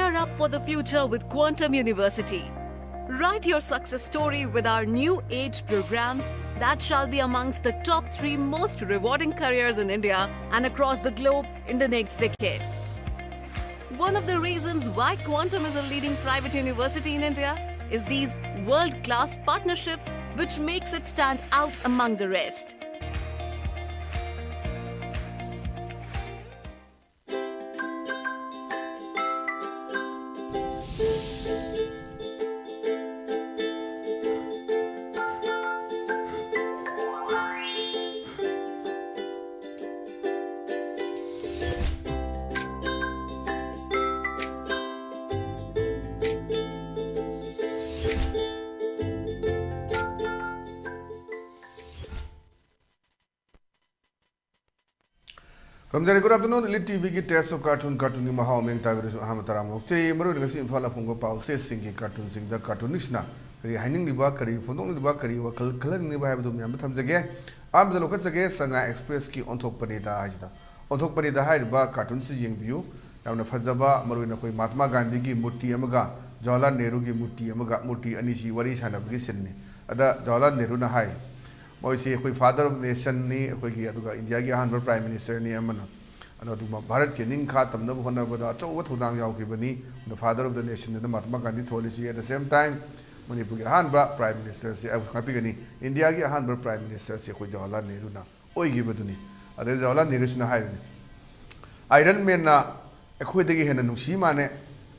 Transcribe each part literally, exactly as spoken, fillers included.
Gear up for the future with Quantum University. Write your success story with our new age programs that shall be amongst the top three most rewarding careers in India and across the globe in the next decade. One of the reasons why Quantum is a leading private university in India is these world class partnerships, which makes it stand out among the rest. From Jani, good afternoon. Elite T V ꯒꯤ Taste of Cartoon, cartoon ꯒꯤ ꯃꯍꯥꯎ ꯑꯃ ꯇꯥꯕꯤꯔꯁꯨ ꯑꯍꯥꯟꯕ ꯇꯔꯥꯝꯅ ꯑꯣꯛꯆꯩ꯫ ꯃꯔꯨꯑꯣꯏꯅ ꯉꯁꯤ ꯏꯝꯐꯥꯜ ꯑꯐꯣꯡꯕ ꯄꯥꯎꯆꯦꯁꯤꯡꯒꯤ cartoon ꯁꯤꯡꯗ cartoonist ꯅ ꯀꯔꯤ ꯍꯥꯏꯅꯤꯡꯂꯤꯕ, ꯀꯔꯤ ꯐꯣꯡꯗꯣꯛꯅꯤꯡꯂꯤꯕ, ꯀꯔꯤ ꯋꯥꯈꯜ ꯈꯜꯍꯟꯅꯤꯡꯂꯤꯕ ꯍꯥꯏꯕꯗꯨ ꯃꯌꯥꯝꯗ ꯊꯝꯖꯒꯦ꯫ ꯑꯍꯥꯟꯕꯗ ꯂꯧꯈꯠꯆꯒꯦ, ꯁꯉꯥꯏ Express ꯀꯤ ꯑꯣꯟꯊꯣꯛꯄꯅꯤꯗ ꯍꯥꯏꯁꯤꯗ꯫ ꯑꯣꯟꯊꯣꯛꯄꯅꯤꯗ ꯍꯥꯏꯔꯤꯕ cartoon ꯁꯤ ꯌꯦꯡꯕꯤꯌꯨ꯫ ꯌꯥꯝꯅ ꯐꯖꯕ, ꯃꯔꯨꯑꯣꯏꯅ ꯑꯩꯈꯣꯏ ꯃꯍꯥꯇꯃꯥ ꯒꯥꯟꯙꯤꯒꯤ ꯃꯨꯔꯇꯤ ꯑꯃꯒ ꯖꯋꯥꯍꯔꯂꯥꯜ ꯅꯦꯍꯔꯨꯒꯤ ꯃꯨꯔꯇꯤ ꯑꯃꯒ, ꯃꯨꯔꯇꯤ ꯑꯅꯤꯁꯤ ꯋꯥꯔꯤ ꯁꯥꯟꯅꯕꯒꯤ scene ꯅꯤ꯫ ꯑꯗ ꯖꯋꯥꯍꯔꯂꯥꯜ ꯅꯦꯍꯔꯨꯅ ꯍꯥꯏ, ꯃꯣꯏꯁꯤ ꯑꯩꯈꯣꯏ Father of Nation ꯅꯤ, ꯑꯩꯈꯣꯏꯒꯤ, ꯑꯗꯨꯒ ꯏꯟꯗꯤꯌꯥꯒꯤ ꯑꯍꯥꯟꯕ Prime Minister ꯅꯤ ꯑꯃꯅ꯫ ꯑꯗꯣ ꯑꯗꯨꯒꯨꯝꯕ ꯚꯥꯔꯠꯀꯤ ꯅꯤꯡꯈꯥ ꯇꯝꯅꯕ ꯍꯣꯠꯅꯕꯗ ꯑꯆꯧꯕ ꯊꯧꯗꯥꯡ ꯌꯥꯎꯈꯤꯕꯅꯤ꯫ ꯑꯗꯣ Father of the Nation ꯑꯅ Mahatma Gandhi ꯊꯣꯜꯂꯤꯁꯤ꯫ At the same time, ꯃꯅꯤꯄꯨꯔꯒꯤ ꯑꯍꯥꯟꯕ Prime Minister ꯁꯤ, ꯑ, ꯉꯥꯛꯄꯤꯒꯅꯤ, ꯏꯟꯗꯤꯌꯥꯒꯤ ꯑꯍꯥꯟꯕ Prime Minister ꯁꯤ ꯑꯩꯈꯣꯏ ꯖꯋꯥꯍꯔꯂꯥꯜ ꯅꯦꯍꯔꯨꯅ ꯑꯣꯏꯈꯤꯕꯗꯨꯅꯤ꯫ ꯑꯗꯩ ꯖꯋꯥꯍꯔꯂꯥꯜ ꯅꯦꯍꯔꯨꯁꯤꯅ ꯍꯥꯏꯕꯅꯤ, "Iron Man ꯅ ꯑꯩꯈꯣꯏꯗꯒꯤ ꯍꯦꯟꯅ ꯅꯨꯡꯁꯤ ꯃꯥꯟꯅꯦ,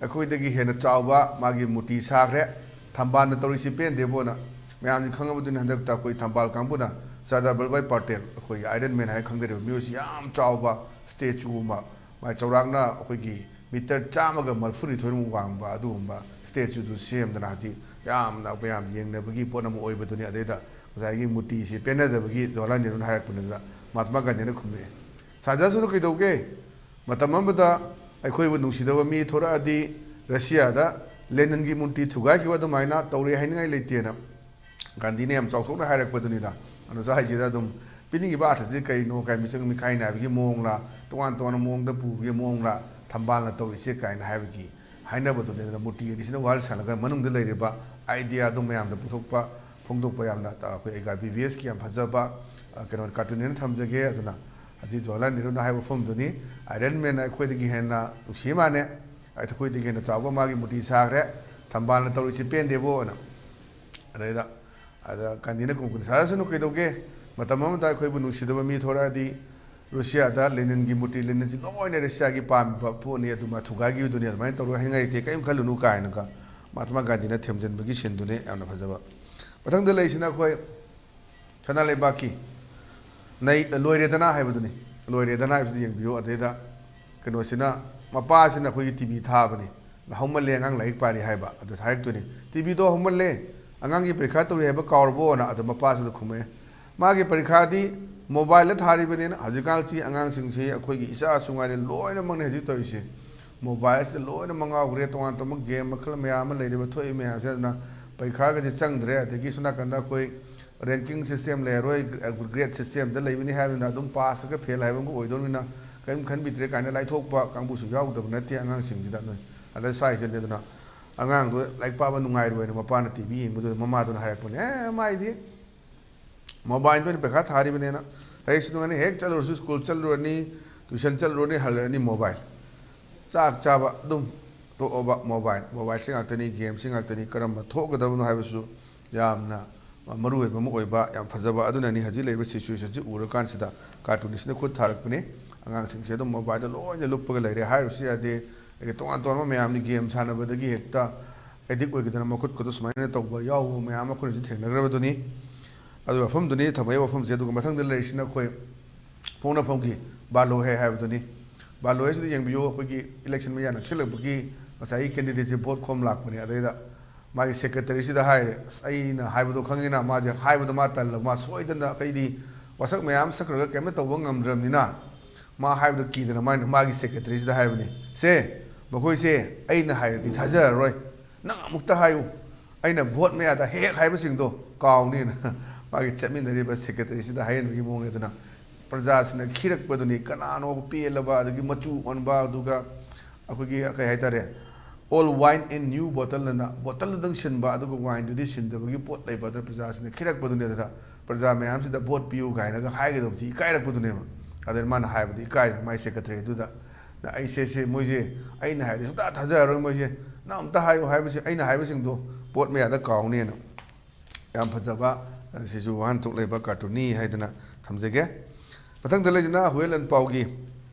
ꯑꯩꯈꯣꯏꯗꯒꯤ ꯍꯦꯟꯅ ꯆꯥꯎꯕ ꯃꯥꯒꯤ ꯃꯨꯔꯇꯤ ꯁꯥꯈ꯭ꯔꯦ, ꯊꯝꯕꯥꯜꯅ ꯇꯧꯔꯤꯁꯤ ꯄꯦꯟꯗꯦꯕꯣꯅ"꯫ ꯃꯌꯥꯝꯁꯤ ꯈꯪꯉꯕꯗꯨꯅꯤ, ꯍꯟꯗꯛꯇ ꯑꯩꯈꯣꯏ ꯊꯝꯕꯥꯜ ꯀꯥꯡꯕꯨꯅ ꯁꯔꯗꯥꯔ ꯚꯜꯚꯥꯏ ꯄꯇꯦꯜ, ꯑꯩꯈꯣꯏꯒꯤ Iron Man ꯍꯥꯏꯅ ꯈꯪꯅꯔꯤꯕ ꯃꯤꯑꯣꯏꯁꯤ ꯌꯥꯝ ꯆꯥꯎꯕ statue ꯑꯃ, ꯃꯥꯏ ꯆꯥꯎꯔꯥꯛꯅ ꯑꯩꯈꯣꯏꯒꯤ meter ꯆꯥꯝꯃꯒ ꯃꯔꯤꯐꯨꯅꯤꯊꯣꯏꯃꯨꯛ ꯋꯥꯡꯕ ꯑꯗꯨꯒꯨꯝꯕ statue ꯗꯨ ꯁꯦꯝꯗꯅ ꯍꯧꯖꯤꯛ ꯌꯥꯝꯅ ꯃꯌꯥꯝ ꯌꯦꯡꯅꯕꯒꯤ ꯄꯣꯠ ꯑꯃ ꯑꯣꯏꯕꯗꯨꯅꯤ꯫ ꯑꯗꯩꯗ ꯉꯁꯥꯏꯒꯤ ꯃꯨꯔꯇꯤꯁꯤ ꯄꯦꯟꯅꯗꯕꯒꯤ ꯖꯋꯥꯍꯔꯂꯥꯜ ꯅꯦꯍꯔꯨꯅ ꯍꯥꯏꯔꯛꯄꯅꯤꯗ ꯃꯍꯥꯇꯃꯥ ꯒꯥꯟꯙꯤꯅ ꯈꯨꯝꯃꯛꯑꯦ, "ꯁꯥꯖꯁꯅꯨ, ꯀꯩꯗꯧꯒꯦ? ꯃꯇꯝ ꯑꯃꯗ ꯑꯩꯈꯣꯏꯕꯨ ꯅꯨꯡꯁꯤꯗꯕ ꯃꯤ ꯊꯣꯔꯛꯑꯗꯤ ꯔꯁꯤꯌꯥꯗ ꯂꯦꯅꯤꯟꯒꯤ ꯃꯨꯔꯇꯤ ꯊꯨꯒꯥꯏꯈꯤꯕ ꯑꯗꯨꯃꯥꯏꯅ ꯇꯧꯔꯦ ꯍꯥꯏꯅꯤꯡꯉꯥꯏ ꯂꯩꯇꯦꯅ" ꯒꯥꯟꯙꯤꯅ ꯌꯥꯝ ꯆꯥꯎꯊꯣꯛꯅ ꯍꯥꯏꯔꯛꯄꯗꯨꯅꯤꯗ꯫ ꯑꯗꯨꯁꯨ ꯍꯥꯏꯁꯤꯗ ꯑꯗꯨꯝ ꯄꯤꯅꯤꯡꯉꯤꯕ ꯑꯥꯔꯊꯁꯤ ꯀꯩꯅꯣ ꯀꯥꯏ, ꯃꯤꯆꯪ ꯃꯤꯈꯥꯏ ꯅꯥꯏꯕꯒꯤ ꯃꯑꯣꯡꯂ, ꯇꯣꯉꯥꯟ ꯇꯣꯉꯥꯟꯕ ꯃꯑꯣꯡꯗ ꯄꯨꯕꯒꯤ ꯃꯑꯣꯡꯂ, ꯊꯝꯕꯥꯜꯅ ꯇꯧꯔꯤꯁꯦ ꯀꯥꯏꯅ ꯍꯥꯏꯕꯒꯤ ꯍꯥꯏꯅꯕꯗꯨꯅꯤ꯫ ꯑꯗꯨꯅ ꯃꯨꯔꯇꯤ ꯑꯅꯤꯁꯤꯅ ꯋꯥꯔꯤ ꯁꯥꯜꯂꯒ ꯃꯅꯨꯡꯗ ꯂꯩꯔꯤꯕ ꯑꯥꯏꯗꯤꯌꯥꯗꯣ ꯃꯌꯥꯝꯗ ꯄꯨꯊꯣꯛꯄ, ꯐꯣꯡꯗꯣꯛꯄ ꯌꯥꯝꯅ, ꯑ, ꯑꯩꯈꯣꯏ ꯑꯩꯒꯥ ꯕꯤ ꯚꯤ ꯑꯦꯁꯀꯤ ꯌꯥꯝ ꯐꯖꯕ, ꯑ, ꯀꯩꯅꯣ, ꯀꯥꯔꯇꯨꯟꯅꯦꯅ ꯊꯝꯖꯒꯦ꯫ ꯑꯗꯨꯅ ꯍꯧꯖꯤꯛ ꯖꯋꯥꯍꯔꯂꯥꯜ ꯅꯦꯍꯔꯨꯅ ꯍꯥꯏꯕ ꯋꯥꯐꯝꯗꯨꯅꯤ, "ꯑꯥꯏꯔꯟ ꯃꯦꯟꯅ ꯑꯩꯈꯣꯏꯗꯒꯤ ꯍꯦꯟꯅ ꯅꯨꯡꯁꯤ ꯃꯥꯅꯦ, ꯑꯩꯈꯣꯏꯗꯒꯤ ꯍꯦꯟꯅ ꯆꯥꯎꯕ ꯃꯥꯒꯤ ꯃꯨꯔꯇꯤ ꯁꯥꯈ꯭ꯔꯦ, ꯊꯝꯕꯥꯜꯅ ꯇꯧꯔꯤꯁꯤ ꯄꯦꯟꯗꯦꯕꯣꯅ"꯫ ꯑꯗꯩꯗ, ꯑꯗ ꯒꯥꯟꯙꯤꯅ ꯈꯨꯝꯃꯛꯄꯅꯤ, "ꯁꯥꯖꯁꯅꯨ, ꯀꯩꯗꯧꯒꯦ? ꯃꯇꯝ ꯑꯃꯗ ꯑꯩꯈꯣꯏꯕꯨ ꯅꯨꯡꯁꯤꯗꯕ ꯃꯤ ꯊꯣꯔꯛꯑꯗꯤ ꯔꯨꯁꯤꯌꯥꯗ ꯂꯦꯅꯤꯟꯒꯤ ꯃꯨꯔꯇꯤ, ꯂꯦꯅꯤꯟꯁꯤ ꯂꯣꯏꯅ ꯔꯨꯁꯤꯌꯥꯒꯤ ꯄꯥꯝꯕ ꯄꯣꯠꯅꯤ, ꯑꯗꯨ ꯃꯥ ꯊꯨꯒꯥꯏꯈꯤꯕꯗꯨꯅꯤ, ꯑꯗꯨꯃꯥꯏꯅ ꯇꯧꯔꯒ ꯍꯥꯏꯅꯤꯡꯉꯥꯏ ꯂꯩꯇꯦ, ꯀꯔꯤꯝ ꯈꯜꯂꯨꯅꯨ" ꯀꯥꯏꯅꯒ ꯃꯍꯥꯇꯃꯥ ꯒꯥꯟꯙꯤꯅ ꯊꯦꯝꯖꯤꯟꯕꯒꯤ ꯁꯤꯟꯗꯨꯅꯤ, ꯌꯥꯝꯅ ꯐꯖꯕ꯫ ꯃꯊꯪꯗ ꯂꯩꯔꯤꯁꯤꯅ ꯑꯩꯈꯣꯏ ꯁꯅꯥ ꯂꯩꯕꯥꯛꯀꯤ ꯅꯩ-, ꯂꯣꯏꯔꯦꯗꯅ ꯍꯥꯏꯕꯗꯨꯅꯤ꯫ ꯂꯣꯏꯔꯦꯗꯅ ꯍꯥꯏꯕꯁꯤꯗꯤ ꯌꯦꯡꯕꯤꯌꯨ꯫ ꯑꯗꯩꯗ ꯀꯩꯅꯣꯁꯤꯅ, ꯃꯄꯥꯁꯤꯅ ꯑꯩꯈꯣꯏꯒꯤ ꯇꯤ ꯚꯤ ꯊꯥꯕꯅꯤ, "ꯍꯧꯃꯜꯂꯦ, ꯑꯉꯥꯡ ꯂꯥꯏꯔꯤꯛ ꯄꯥꯔꯤ" ꯍꯥꯏꯕ꯫ ꯑꯗ ꯍꯥꯏꯔꯛꯇꯣꯏꯅꯤ, "ꯇꯤ ꯚꯤꯗꯣ ꯍꯧꯃꯜꯂꯦ, ꯑꯉꯥꯡꯒꯤ ꯄꯔꯤꯈꯥ ꯇꯧꯔꯤ ꯍꯥꯏꯕ ꯀꯥꯎꯔꯕꯣꯅ?" ꯑꯗ ꯃꯄꯥꯁꯤꯗ ꯈꯨꯝꯃꯛꯑꯦ, "ꯃꯥꯒꯤ ꯄꯔꯤꯈꯥꯗꯤ ꯃꯣꯕꯥꯏꯜꯗ ꯊꯥꯔꯤꯕꯅꯤꯅ"꯫ ꯍꯧꯖꯤꯛꯀꯥꯟꯁꯤ ꯑꯉꯥꯡꯁꯤꯡꯁꯤ, ꯑꯩꯈꯣꯏꯒꯤ ꯏꯆꯥꯁꯨ ꯉꯥꯏꯔꯦ, ꯂꯣꯏꯅꯃꯛꯅꯤ ꯍꯧꯖꯤꯛ ꯇꯧꯔꯤꯁꯦ꯫ ꯃꯣꯕꯥꯏꯜꯁꯤꯗ ꯂꯣꯏꯅꯃꯛ ꯉꯥꯎꯈ꯭ꯔꯦ꯫ ꯇꯣꯉꯥꯟ ꯇꯣꯉꯥꯟꯕ ꯒꯦꯝ ꯃꯈꯜ ꯃꯌꯥꯝ ꯑꯃ ꯂꯩꯔꯤꯕ, ꯊꯣꯛꯏ ꯃꯌꯥꯝꯁꯦ꯫ ꯑꯗꯨꯅ ꯄꯔꯤꯈꯥꯒꯁꯦ ꯆꯪꯗ꯭ꯔꯦ꯫ ꯑꯗꯒꯤ ꯁꯣꯝ ꯅꯥꯀꯟꯗ ꯑꯩꯈꯣꯏ ꯔꯦꯡꯀꯤꯡ ꯁꯤꯁꯇꯦꯝ ꯂꯩꯔꯔꯣꯏ, ꯒ꯭ꯔꯦꯗ ꯁꯤꯁꯇꯦꯝꯗ ꯂꯩꯕꯅꯤ ꯍꯥꯏꯕꯅꯤꯅ ꯑꯗꯨꯝ ꯄꯥꯁ ꯅꯠꯇ꯭ꯔꯒ ꯐꯦꯜ ꯍꯥꯏꯕ ꯑꯃ ꯑꯣꯏꯗꯧꯅꯤꯅ ꯀꯔꯤꯝ ꯈꯟꯕꯤꯗ꯭ꯔꯦ ꯀꯥꯏꯅ ꯂꯥꯏꯊꯣꯛꯄ ꯀꯥꯡꯕꯨꯁꯨ ꯌꯥꯎꯗꯕ ꯅꯠꯇꯦ ꯑꯉꯥꯡꯁꯤꯡꯁꯤꯗ꯫ ꯅꯣꯏ ꯑꯗ ꯁ꯭ꯋꯥꯏꯁꯤꯗꯅꯦ꯫ ꯑꯗꯨꯅ ꯑꯉꯥꯡꯗꯣ ꯂꯥꯏꯔꯤꯛ ꯄꯥꯕ ꯅꯨꯡꯉꯥꯏꯔꯣꯏꯅ ꯃꯄꯥꯅ ꯇꯤ ꯚꯤ ꯌꯦꯡꯕꯗꯨꯗ ꯃꯃꯥꯗꯨꯅ ꯍꯥꯏꯔꯛꯄꯅꯦ, "ꯑꯦ, ꯃꯥꯏꯗꯤ ꯃꯣꯕꯥꯏꯜꯗ ꯑꯣꯏꯅ ꯄꯩꯈꯥ ꯊꯥꯔꯤꯕꯅꯦꯅ꯫ ꯂꯥꯏꯔꯤꯛꯁꯨ ꯅꯨꯡꯉꯥꯏꯅ ꯍꯦꯛ ꯆꯠꯂꯨꯔꯁꯨ, ꯁ꯭ꯀꯨꯜ ꯆꯠꯂꯨꯔꯅꯤ, ꯇ꯭ꯌꯨꯁꯟ ꯆꯠꯂꯨꯔꯅꯤ, ꯍꯜꯂꯛꯑꯅꯤ, ꯃꯣꯕꯥꯏꯜ꯫ ꯆꯥꯛ ꯆꯥꯕ ꯑꯗꯨꯝ ꯇꯣꯛꯑꯕ, ꯃꯣꯕꯥꯏꯜ, ꯃꯣꯕꯥꯏꯜꯁꯤ ꯉꯥꯛꯇꯅꯤ, ꯒꯦꯝꯁꯤ ꯉꯥꯛꯇꯅꯤ, ꯀꯔꯝꯕ ꯊꯣꯛꯀꯗꯕꯅꯣ ꯍꯥꯏꯕꯁꯨ ꯌꯥꯝꯅ ꯃꯔꯨ ꯑꯣꯏꯕ ꯑꯃ ꯑꯣꯏꯕ, ꯌꯥꯝ ꯐꯖꯕ꯫ ꯑꯗꯨꯅꯅꯤ ꯍꯧꯖꯤꯛ ꯂꯩꯔꯤꯕ ꯁꯤꯆꯨꯋꯦꯁꯟꯁꯤ ꯎꯔꯀꯥꯟꯁꯤꯗ ꯀꯥꯔꯇꯨꯟꯁꯤꯅ ꯈꯨꯠ ꯊꯥꯔꯛꯄꯅꯤ꯫ ꯑꯉꯥꯡꯁꯤꯡꯁꯦ ꯑꯗꯨꯝ ꯃꯣꯕꯥꯏꯜꯗ ꯂꯣꯏꯅ ꯂꯨꯞꯄꯒ ꯂꯩꯔꯦ ꯍꯥꯏꯔꯨꯁꯨ ꯌꯥꯗꯦ꯫ ꯑꯗꯒꯤ ꯇꯣꯉꯥꯟ ꯇꯣꯉꯥꯟꯕ ꯃꯌꯥꯝꯅꯤ, ꯒꯦꯝ ꯁꯥꯟꯅꯕꯗꯒꯤ ꯍꯦꯛꯇ ꯑꯦꯗꯤꯛ ꯑꯣꯏꯒꯗꯅ ꯃꯈꯨꯠꯀꯗꯣ ꯁꯨꯃꯥꯏꯅ ꯇꯧꯕ ꯌꯥꯎꯕ ꯃꯌꯥꯝ ꯑꯃ ꯑꯩꯈꯣꯏꯅꯁꯨ ꯊꯦꯡꯅꯈ꯭ꯔꯕꯗꯨꯅꯤ꯫ ꯑꯗꯨꯒꯤ ꯋꯥꯐꯝꯗꯨꯅꯤ ꯊꯝꯃꯛꯏ ꯋꯥꯐꯝꯁꯦ꯫ ꯑꯗꯨꯒ ꯃꯊꯪꯗ ꯂꯩꯔꯤꯁꯤꯅ ꯑꯩꯈꯣꯏ ꯄꯣꯛꯅꯐꯝꯒꯤ ꯕꯥꯂꯣ ꯍꯦ ꯍꯥꯏꯕꯗꯨꯅꯤ꯫ ꯕꯥꯂꯣ ꯍꯦꯁꯤꯗ ꯌꯦꯡꯕꯤꯌꯨ, ꯑꯩꯈꯣꯏꯒꯤ ꯏꯂꯦꯛꯁꯟ ꯃꯌꯥ ꯅꯛꯁꯤꯜꯂꯛꯄꯒꯤ ꯉꯁꯥꯏꯒꯤ ꯀꯦꯟꯗꯤꯗꯦꯠꯁꯦ ꯚꯣꯠ ꯈꯣꯝ ꯂꯥꯛꯄꯅꯦ꯫ ꯑꯗꯩꯗ ꯃꯥꯒꯤ ꯁꯦꯀ꯭ꯔꯦꯇꯔꯤꯁꯤꯗ ꯍꯥꯏꯔꯦ, "ꯑꯁ, ꯑꯩꯅ ꯍꯥꯏꯕꯗꯣ ꯈꯪꯉꯤꯅ", ꯃꯥꯁꯦ ꯍꯥꯏꯕꯗꯣ ꯃꯥ ꯇꯜꯂꯕ, ꯃꯥ ꯁꯣꯏꯗꯅ ꯑꯩꯗꯤ ꯋꯥꯁꯛ ꯃꯌꯥꯝ ꯁꯛꯈ꯭ꯔꯒ ꯀꯩꯝꯇ ꯇꯧꯕ ꯉꯝꯗ꯭ꯔꯕꯅꯤꯅ ꯃꯥ ꯍꯥꯏꯕꯗꯣ ꯀꯤꯗꯅ ꯃꯥꯅ ꯃꯥꯒꯤ ꯁꯦꯀ꯭ꯔꯦꯇꯔꯤꯁꯤꯗ ꯍꯥꯏꯕꯅꯤ, "ꯁꯦ, ꯃꯈꯣꯏꯁꯦ ꯑꯩꯅ ꯍꯥꯏꯔꯗꯤ ꯊꯥꯖꯔꯔꯣꯏ, ꯅꯪ ꯑꯃꯨꯛꯇ ꯍꯥꯏꯌꯨ, ꯑꯩꯅ ꯚꯣꯠ ꯃꯌꯥꯗ ꯍꯦꯛ ꯍꯥꯏꯕꯁꯤꯡꯗꯣ ꯀꯥꯎꯅꯤꯅ" ꯃꯥꯒꯤ ꯆꯠꯃꯤꯟꯅꯔꯤꯕ ꯁꯦꯀ꯭ꯔꯦꯇꯔꯤꯁꯤꯗ ꯍꯥꯏꯍꯟꯕꯒꯤ ꯃꯑꯣꯡꯅꯤ꯫ ꯑꯗꯨꯅ ꯄ꯭ꯔꯖꯥꯁꯤꯡꯅ ꯈꯤꯔꯛꯄꯗꯨꯅꯤ, ꯀꯅꯥꯅꯣ ꯄꯦꯜꯂꯕ, ꯑꯗꯒꯤ ꯃꯆꯨ ꯑꯣꯟꯕ, ꯑꯗꯨꯒ ꯑꯩꯈꯣꯏꯒꯤ ꯀꯩ ꯍꯥꯏꯇꯥꯔꯦ, Old wine in new bottle ꯑꯅ ꯕꯣꯇꯜꯗꯨꯗꯪ ꯁꯤꯟꯕ, ꯑꯗꯨꯒ ꯋꯥꯏꯟꯗꯨꯗꯤ ꯁꯤꯟꯗꯕꯒꯤ ꯄꯣꯠ ꯂꯩꯕ, ꯑꯗꯨꯅ ꯄ꯭ꯔꯖꯥꯁꯤꯡꯅ ꯈꯤꯔꯛꯄꯗꯨꯅꯦ꯫ ꯑꯗꯨꯗ ꯄ꯭ꯔꯖꯥ ꯃꯌꯥꯝꯁꯤꯗ ꯚꯣꯠ ꯄꯤꯌꯨ ꯀꯥꯏꯅꯒ ꯍꯥꯏꯒꯗꯕꯁꯤ ꯏꯀꯥꯏꯔꯛꯄꯗꯨꯅꯦꯕ꯫ ꯑꯗꯨꯅ ꯃꯥꯅ ꯍꯥꯏꯕꯗꯤ ꯏꯀꯥꯏꯗꯅ ꯃꯥꯏ ꯁꯦꯀ꯭ꯔꯦꯇꯔꯤꯗꯨꯗ, "ꯅ ꯑꯩꯁꯦ ꯁꯦ ꯃꯣꯏꯁꯦ ꯑꯩꯅ ꯍꯥꯏꯔꯗꯤ ꯁꯨꯡꯇꯥ ꯊꯥꯖꯔꯔꯣꯏ, ꯃꯣꯏꯁꯦ ꯅꯪ ꯑꯝꯇ ꯍꯥꯏꯌꯨ ꯍꯥꯏꯕꯁꯦ, ꯑꯩꯅ ꯍꯥꯏꯕꯁꯤꯡꯗꯣ ꯚꯣꯠ ꯃꯌꯥꯗ ꯀꯥꯎꯅꯦꯅ"꯫ ꯌꯥꯝ ꯐꯖꯕ, ꯑ, ꯁꯤꯁꯨ ꯋꯥꯍꯟꯊꯣꯛ ꯂꯩꯕ ꯀꯥꯔꯇꯨꯟꯅꯤ ꯍꯥꯏꯗꯅ ꯊꯝꯖꯒꯦ꯫ ꯃꯊꯪꯗ ꯂꯩꯁꯤꯅ ꯍꯨꯌꯦꯟ ꯂꯟꯄꯥꯎꯒꯤ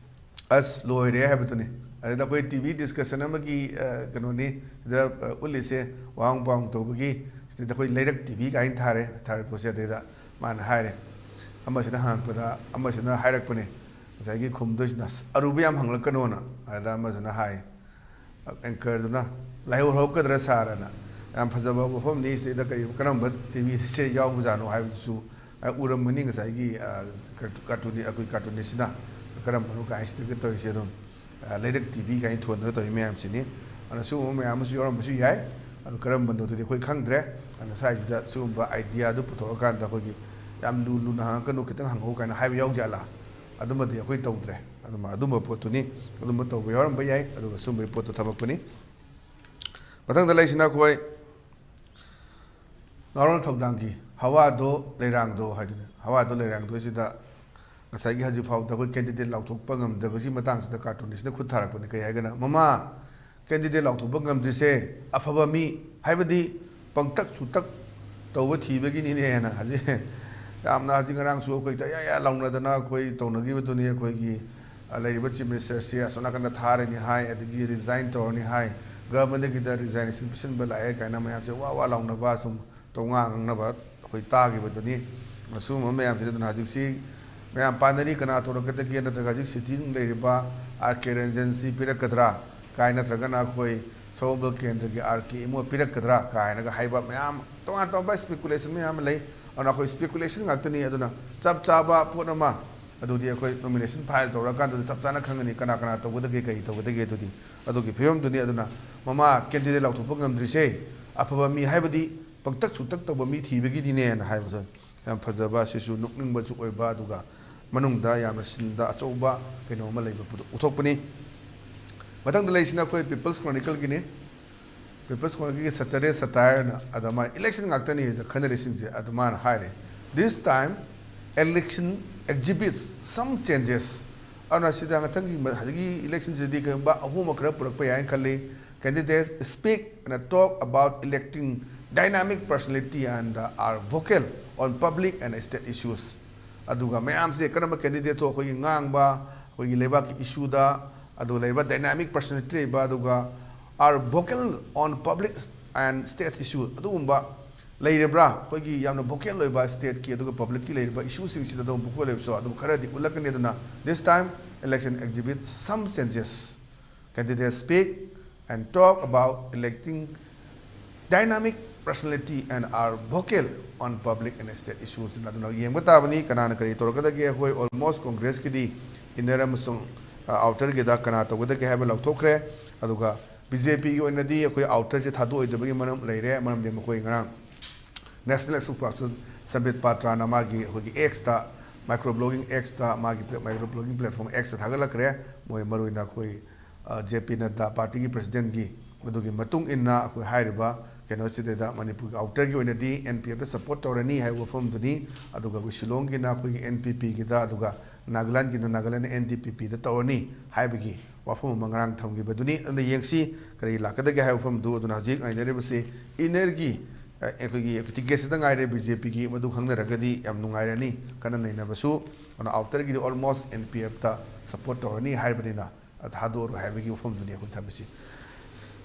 "ꯑꯁ ꯂꯣꯏꯔꯦ" ꯍꯥꯏꯕꯗꯨꯅꯤ꯫ ꯑꯗꯨꯗ ꯑꯩꯈꯣꯏ ꯇꯤ ꯚꯤ ꯗꯤꯁꯀꯁꯟ ꯑꯃꯒꯤ, ꯑ, ꯀꯩꯅꯣꯅꯤ, ꯁꯤꯗ, ꯑ, ꯎꯠꯂꯤꯁꯦ, ꯋꯥꯍꯪ ꯄꯥꯎꯍꯪ ꯇꯧꯕꯒꯤ, ꯁꯤꯗꯩꯗ ꯑꯩꯈꯣꯏ ꯂꯩꯔꯛ ꯇꯤ ꯚꯤ ꯀꯥꯏꯅ ꯊꯥꯔꯦ, ꯊꯥꯔꯛꯄꯁꯦ꯫ ꯑꯗꯩꯗ ꯃꯥꯅ ꯍꯥꯏꯔꯦ, ꯑꯃꯁꯤꯅ ꯍꯪꯉꯛꯄꯗ ꯑꯃꯁꯤꯅ ꯍꯥꯏꯔꯛꯄꯅꯦ, ꯉꯁꯥꯏꯒꯤ ꯈꯨꯝꯗꯣꯏꯁꯤꯅ, "ꯑꯁ, ꯑꯔꯨꯕ ꯌꯥꯝ ꯍꯪꯂꯛꯀꯅꯣꯅ"꯫ ꯑꯗ ꯑꯃꯁꯤꯅ ꯍꯥꯏ, ꯑꯦꯡꯀꯔꯗꯨꯅ, "ꯂꯥꯏꯍꯧ ꯍꯧꯔꯛꯀꯗ꯭ꯔꯥ ꯁꯥꯔꯅ?" ꯌꯥꯝ ꯐꯖꯕ ꯋꯥꯐꯝꯅꯤ꯫ ꯁꯤꯗꯩꯗ ꯀꯔꯤ, ꯀꯔꯝꯕ ꯇꯤ ꯚꯤꯁꯦ ꯌꯥꯎꯕꯖꯥꯠꯅꯣ ꯍꯥꯏꯕꯗꯨꯁꯨ, ꯑ, ꯎꯔꯝꯒꯅꯤ꯫ ꯉꯁꯥꯏꯒꯤ, ꯑ, ꯀꯥꯔꯇꯨ-, ꯀꯥꯔꯇꯨꯟꯅꯤ, ꯑꯩꯈꯣꯏ ꯀꯥꯔꯇꯨꯟꯅꯤꯁꯤꯅ ꯀꯔꯝꯕꯅꯣ ꯀꯥꯏꯁꯤꯗꯒ ꯇꯧꯔꯤꯁꯦ ꯑꯗꯨꯝ, ꯑ, ꯂꯩꯔꯛ ꯇꯤ ꯚꯤ ꯀꯥꯏꯅ ꯊꯣꯟꯗꯅ ꯇꯧꯔꯤ ꯃꯌꯥꯝꯁꯤꯅꯤ꯫ ꯑꯗꯨꯅ ꯁꯤꯒꯨꯝꯕ ꯃꯌꯥꯝ ꯑꯃꯁꯨ ꯌꯥꯎꯔꯝꯕꯁꯨ ꯌꯥꯏ꯫ ꯑꯗꯨ ꯀꯔꯝꯕꯅꯣꯗꯨꯗꯤ ꯑꯩꯈꯣꯏ ꯈꯪꯗ꯭ꯔꯦ꯫ ꯑꯗꯨꯅ ꯁ꯭ꯋꯥꯏꯁꯤꯗ ꯁꯤꯒꯨꯝꯕ ꯑꯥꯏꯗꯤꯌꯥꯗꯨ ꯄꯨꯊꯣꯛꯑꯀꯥꯟꯗ ꯑꯩꯈꯣꯏꯒꯤ "ꯌꯥꯝ ꯂꯨ ꯂꯨꯅ ꯍꯪꯉꯛꯀꯅꯨ, ꯈꯤꯇꯪ ꯍꯪꯉꯛꯎ" ꯀꯥꯏꯅ ꯍꯥꯏꯕ ꯌꯥꯎꯖꯥꯠꯂꯥ? ꯑꯗꯨꯃꯗꯤ ꯑꯩꯈꯣꯏ ꯇꯧꯗ꯭ꯔꯦ꯫ ꯑꯗꯨꯃ, ꯑꯗꯨꯝꯕ ꯄꯣꯠꯇꯨꯅꯤ꯫ ꯑꯗꯨꯝꯕ ꯇꯧꯕ ꯌꯥꯎꯔꯝꯕ ꯌꯥꯏ꯫ ꯑꯗꯨꯒ ꯁꯨꯝꯕꯒꯤ ꯄꯣꯠꯇꯨ ꯊꯝꯃꯛꯄꯅꯤ꯫ ꯃꯊꯪꯗ ꯂꯩꯁꯤꯅ ꯑꯩꯈꯣꯏ ꯉꯥꯔꯣꯜ ꯊꯧꯗꯥꯡꯒꯤ "ꯍꯋꯥꯗꯣ ꯂꯩꯔꯥꯡꯗꯣ" ꯍꯥꯏꯗꯨꯅꯤ꯫ "ꯍꯋꯥꯗꯣ ꯂꯩꯔꯥꯡꯗꯣ" ꯁꯤꯗ ꯉꯁꯥꯏꯒꯤ ꯍꯧꯖꯤꯛ ꯐꯥꯎꯗ ꯑꯩꯈꯣꯏ ꯀꯦꯟꯗꯤꯗꯦꯠ ꯂꯥꯎꯊꯣꯛꯄ ꯉꯝꯗꯕꯒꯤ ꯃꯇꯥꯡꯁꯤꯗ ꯀꯥꯔꯇꯨꯟꯁꯤꯅ ꯈꯨꯠ ꯊꯥꯔꯛꯄꯅꯤ꯫ ꯀꯩ ꯍꯥꯏꯒꯦꯅ, "ꯃꯃꯥ, ꯀꯦꯟꯗꯤꯗꯦꯠ ꯂꯥꯎꯊꯣꯛꯄ ꯉꯝꯗ꯭ꯔꯤꯁꯦ ꯑꯐꯕ ꯃꯤ, ꯍꯥꯏꯕꯗꯤ ꯄꯪꯇꯛ ꯁꯨꯇꯛ ꯇꯧꯕ ꯊꯤꯕꯒꯤꯅꯤꯅꯦꯅ" ꯍꯧꯖꯤꯛ ꯌꯥꯝꯅ, ꯍꯧꯖꯤꯛ ꯉꯔꯥꯡꯁꯨ ꯑꯩꯈꯣꯏ ꯇꯌꯥꯌꯥ ꯂꯥꯎꯅꯗꯅ ꯑꯩꯈꯣꯏ ꯇꯧꯅꯈꯤꯕꯗꯨꯅꯤ꯫ ꯑꯩꯈꯣꯏꯒꯤ, ꯑ, ꯂꯩꯔꯤꯕ ꯆꯤꯐ ꯃꯤꯅꯤꯁꯇꯔꯁꯤ ꯑꯁꯣꯝ ꯅꯥꯀꯟꯗ ꯊꯥꯔꯅꯤ ꯍꯥꯏ, ꯑꯗꯒꯤ ꯔꯤꯖꯥꯏꯟ ꯇꯧꯔꯅꯤ ꯍꯥꯏ, ꯒꯚꯔꯟꯃꯦꯟꯗꯒꯤꯗ ꯔꯤꯖꯥꯏꯅꯦꯁꯟ ꯄꯤꯁꯤꯟꯕ ꯂꯥꯛꯑꯦ ꯀꯥꯏꯅ ꯃꯌꯥꯝꯁꯦ ꯋꯥ ꯋꯥ ꯂꯥꯎꯅꯕ, ꯁꯨꯝ ꯇꯧꯉꯥ ꯉꯥꯡꯅꯕ ꯑꯩꯈꯣꯏ ꯇꯥꯈꯤꯕꯗꯨꯅꯤ꯫ ꯑꯁꯤꯒꯨꯝꯕ ꯃꯌꯥꯝꯁꯤꯅ ꯑꯗꯨꯅ ꯍꯧꯖꯤꯛꯁꯤ ꯃꯌꯥꯝ ꯄꯥꯅꯔꯤ, ꯀꯅꯥ ꯊꯣꯔꯛꯀꯗꯒꯦ, ꯅꯠꯇ꯭ꯔꯒ ꯍꯧꯖꯤꯛ ꯁꯤꯇꯤꯡ ꯂꯩꯔꯤꯕ ꯑꯥꯔ ꯀꯦ ꯔꯟꯖꯟꯁꯤ ꯄꯤꯔꯛꯀꯗ꯭ꯔꯥ ꯀꯥꯏ, ꯅꯠꯇ꯭ꯔꯒꯅ ꯑꯩꯈꯣꯏ ꯁꯒꯣꯜꯕꯟ ꯀꯦꯟꯗ꯭ꯔꯒꯤ ꯑꯥꯔ ꯀꯦ ꯏꯃꯣ ꯄꯤꯔꯛꯀꯗ꯭ꯔꯥ ꯀꯥꯏꯅꯒ ꯍꯥꯏꯕ ꯃꯌꯥꯝ, ꯇꯣꯉꯥꯟ ꯇꯣꯉꯥꯟꯕ ꯏꯁꯄꯦꯀꯨꯂꯦꯁꯟ ꯃꯌꯥꯝ ꯑꯃ ꯂꯩ꯫ ꯑꯗꯨꯅ ꯑꯩꯈꯣꯏ ꯏꯁꯄꯦꯀꯨꯂꯦꯁꯟ ꯉꯥꯛꯇꯅꯤ꯫ ꯑꯗꯨꯅ ꯆꯞ ꯆꯥꯕ ꯄꯣꯠ ꯑꯃ ꯑꯗꯨꯗꯤ ꯑꯩꯈꯣꯏ ꯅꯣꯃꯤꯅꯦꯁꯟ ꯐꯥꯏꯜ ꯇꯧꯔꯀꯥꯟꯗꯨꯗ ꯆꯞ ꯆꯥꯅ ꯈꯪꯒꯅꯤ ꯀꯅꯥ ꯀꯅꯥ ꯇꯧꯒꯗꯒꯦ, ꯀꯔꯤ ꯇꯧꯒꯗꯒꯦ꯫ ꯑꯗꯨꯗꯤ ꯑꯗꯨꯒꯤ ꯐꯤꯕꯝꯗꯨꯅꯤ꯫ ꯑꯗꯨꯅ ꯃꯃꯥ ꯀꯦꯟꯗꯤꯗꯦꯠ ꯂꯥꯎꯊꯣꯛꯄ ꯉꯝꯗ꯭ꯔꯤꯁꯦ ꯑꯐꯕ ꯃꯤ, ꯍꯥꯏꯕꯗꯤ ꯄꯪꯇꯛ ꯁꯨꯇꯛ ꯇꯧꯕ ꯃꯤ ꯊꯤꯕꯒꯤꯗꯤꯅꯦꯅ ꯍꯥꯏꯕꯁꯦ ꯌꯥꯝ ꯐꯖꯕ, ꯁꯤꯁꯨ ꯅꯣꯛꯅꯤꯡꯕꯁꯨ ꯑꯣꯏꯕ, ꯑꯗꯨꯒ ꯃꯅꯨꯡꯗ ꯌꯥꯝꯅ ꯁꯤꯟꯗ ꯑꯆꯧꯕ ꯀꯩꯅꯣ ꯑꯃ ꯂꯩꯕ ꯄꯣꯠꯇꯨ ꯎꯊꯣꯛꯄꯅꯤ꯫ ꯃꯊꯪꯗ ꯂꯩꯁꯤꯅ ꯑꯩꯈꯣꯏ People's Chronicleꯒꯤꯅꯤ꯫ People's Chronicleꯒꯤ Saturday Satire ꯅ ꯑꯗ ꯃꯥ election ꯉꯥꯛꯇꯅꯤ ꯈꯟꯅꯔꯤꯁꯤꯡꯁꯦ ꯑꯗꯨ ꯃꯥꯅ ꯍꯥꯏꯔꯦ, "This time election exhibits some changes." ꯑꯗꯨꯅ ꯁꯤꯗ ꯃꯊꯪꯒꯤ ꯍꯧꯖꯤꯛꯀꯤ electionꯁꯤꯗꯤ ꯀꯔꯤꯒꯨꯝꯕ ꯑꯍꯣꯡꯕ ꯈꯔ ꯄꯨꯔꯛꯄ ꯌꯥꯏꯅ ꯈꯜꯂꯤ꯫ Candidates speak and talk about electing dynamic personality and are vocal on public and state issues. ꯑꯗꯨꯒ ꯃꯌꯥꯝꯁꯦ ꯀꯔꯝꯕ candidateꯇꯣ ꯑꯩꯈꯣꯏꯒꯤ ꯉꯥꯡꯕ, ꯑꯩꯈꯣꯏꯒꯤ ꯂꯩꯕꯥꯛꯀꯤ issueꯗ, ꯑꯗꯨꯒ ꯂꯩꯔꯤꯕ dynamic personality ꯂꯩꯕ, ꯑꯗꯨꯒ are vocal on public and state issue ꯑꯗꯨꯒꯨꯝꯕ ꯂꯩꯔꯕ꯭ꯔꯥ? ꯑꯩꯈꯣꯏꯒꯤ ꯌꯥꯝꯅ vocal ꯑꯣꯏꯕ stateꯀꯤ ꯑꯗꯨꯒ publicꯀꯤ ꯂꯩꯔꯤꯕ issueꯁꯤꯡꯁꯤꯗ ꯑꯗꯨꯝ vocal ꯑꯣꯏꯕꯁꯨ ꯑꯗꯨꯝ ꯈꯔꯗꯤ ꯎꯠꯂꯛꯀꯅꯤ꯫ ꯑꯗꯨꯅ this time election exhibit some changes. Candidates speak and talk about electing dynamic personality and are vocal on public and state issues. ꯑꯗꯨꯅ ꯌꯦꯡꯕ ꯇꯥꯕꯅꯤ ꯀꯅꯥꯅ ꯀꯔꯤ ꯇꯧꯔꯛꯀꯗꯒꯦ꯫ ꯑꯩꯈꯣꯏ almost Congressꯀꯤꯗꯤ inner ꯑꯃꯁꯨꯡ outerꯒꯤꯗ ꯀꯅꯥ ꯇꯧꯒꯗꯒꯦ ꯍꯥꯏꯕ ꯂꯥꯎꯊꯣꯛꯈ꯭ꯔꯦ꯫ ꯑꯗꯨꯒ BJPꯒꯤ ꯑꯣꯏꯅꯗꯤ ꯑꯩꯈꯣꯏ outerꯁꯦ ꯊꯥꯗꯣꯛꯑꯣꯏꯗꯕꯒꯤ ꯃꯔꯝ ꯂꯩꯔꯦ꯫ ꯃꯔꯝꯗꯤ ꯃꯈꯣꯏ ꯉꯔꯥꯡ National Spokesperson Sambit Patraꯅ ꯃꯥꯒꯤ ꯑꯩꯈꯣꯏꯒꯤ Xꯇ, micro blogging Xꯇ, ꯃꯥꯒꯤ micro blogging platform Xꯇ ꯊꯥꯒꯠꯂꯛꯈ꯭ꯔꯦ꯫ ꯃꯣꯏ ꯃꯔꯨꯑꯣꯏꯅ ꯑꯩꯈꯣꯏ, ꯑ, JP Nadda partyꯒꯤ presidentꯀꯤ ꯃꯗꯨꯒꯤ ꯃꯇꯨꯡ ꯏꯟꯅ ꯑꯩꯈꯣꯏ ꯍꯥꯏꯔꯤꯕ ꯀꯩꯅꯣꯁꯤꯗꯩꯗ ꯃꯅꯤꯄꯨꯔꯒꯤ outerꯒꯤ ꯑꯣꯏꯅꯗꯤ NPFꯇ support ꯇꯧꯔꯅꯤ ꯍꯥꯏꯕ ꯋꯥꯐꯝꯗꯨꯅꯤ꯫ ꯑꯗꯨꯒ ꯑꯩꯈꯣꯏ ꯁꯤꯂꯣꯡꯒꯤꯅ ꯑꯩꯈꯣꯏꯒꯤ NPPꯒꯤꯗ, ꯑꯗꯨꯒ ꯅꯥꯒꯥꯂꯦꯟꯒꯤꯅ ꯅꯥꯒꯥꯂꯦꯟ NDPPꯗ ꯇꯧꯔꯅꯤ ꯍꯥꯏꯕꯒꯤ ꯋꯥꯐꯝ ꯑꯃ ꯉꯔꯥꯡ ꯊꯝꯈꯤꯕꯗꯨꯅꯤ꯫ ꯑꯗꯨꯅ ꯌꯦꯡꯁꯤ ꯀꯔꯤ ꯂꯥꯛꯀꯗꯒꯦ ꯍꯥꯏꯕ ꯋꯥꯐꯝꯗꯨ꯫ ꯑꯗꯨꯅ ꯍꯧꯖꯤꯛ ꯉꯥꯏꯅꯔꯤꯕꯁꯤ innerꯒꯤ, ꯑ, ꯑꯩꯈꯣꯏꯒꯤ ticketꯁꯤꯗ ꯉꯥꯏꯔꯦ꯫ BJPꯒꯤ ꯃꯗꯨ ꯈꯪꯅꯔꯒꯗꯤ ꯌꯥꯝ ꯅꯨꯡꯉꯥꯏꯔꯅꯤ꯫ ꯀꯟꯅ ꯅꯩꯅꯕꯁꯨ꯫ ꯑꯗꯨꯅ outerꯒꯤꯗꯤ almost NPFꯇ support ꯇꯧꯔꯅꯤ ꯍꯥꯏꯕꯅꯤꯅ, ꯑ, ꯊꯥꯗꯣꯛꯑꯔꯣꯏ ꯍꯥꯏꯕꯒꯤ ꯋꯥꯐꯝꯗꯨꯅꯤ ꯑꯩꯈꯣꯏ ꯊꯝꯃꯤꯁꯤ꯫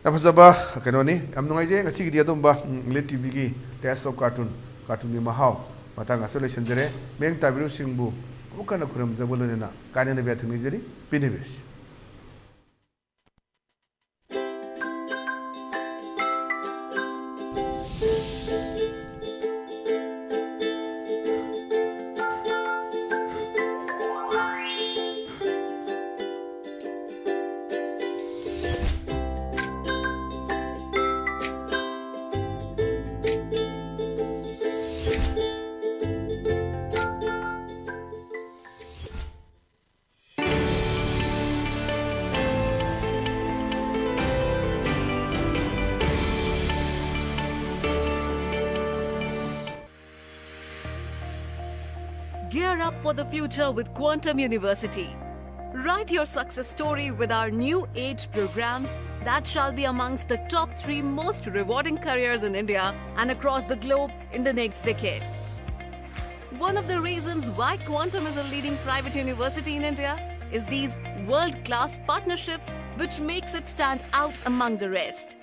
ꯌꯥꯝ ꯐꯖꯕ ꯀꯩꯅꯣꯅꯤ꯫ ꯌꯥꯝ ꯅꯨꯡꯉꯥꯏꯖꯩ ꯉꯁꯤꯒꯤꯗꯤ ꯑꯗꯨꯝꯕ, ꯎꯝ, Elite TVꯒꯤ Taste of Cartoon, cartoonꯒꯤ ꯃꯍꯥꯎ ꯃꯇꯥꯡ ꯑꯁꯤꯗ ꯂꯣꯏꯁꯤꯟꯖꯔꯦ꯫ ꯃꯤꯠꯌꯦꯡ ꯇꯥꯕꯤꯔꯤꯕꯁꯤꯡꯕꯨ ꯑꯃꯨꯛ ꯍꯟꯅ ꯈꯨꯔꯨꯝꯖꯕ ꯂꯣꯏꯅꯅ ꯀꯥꯏꯅꯅꯕ ꯌꯥꯊꯪ ꯅꯤꯖꯔꯤ꯫ ꯄꯤꯅꯕꯤꯔꯁꯤ꯫ up for the future with Quantum University. Write your success story with our new age programs that shall be amongst the top three most rewarding careers in India and across the globe in the next decade. One of the reasons why Quantum is a leading private university in India is these world class partnerships, which makes it stand out among the rest.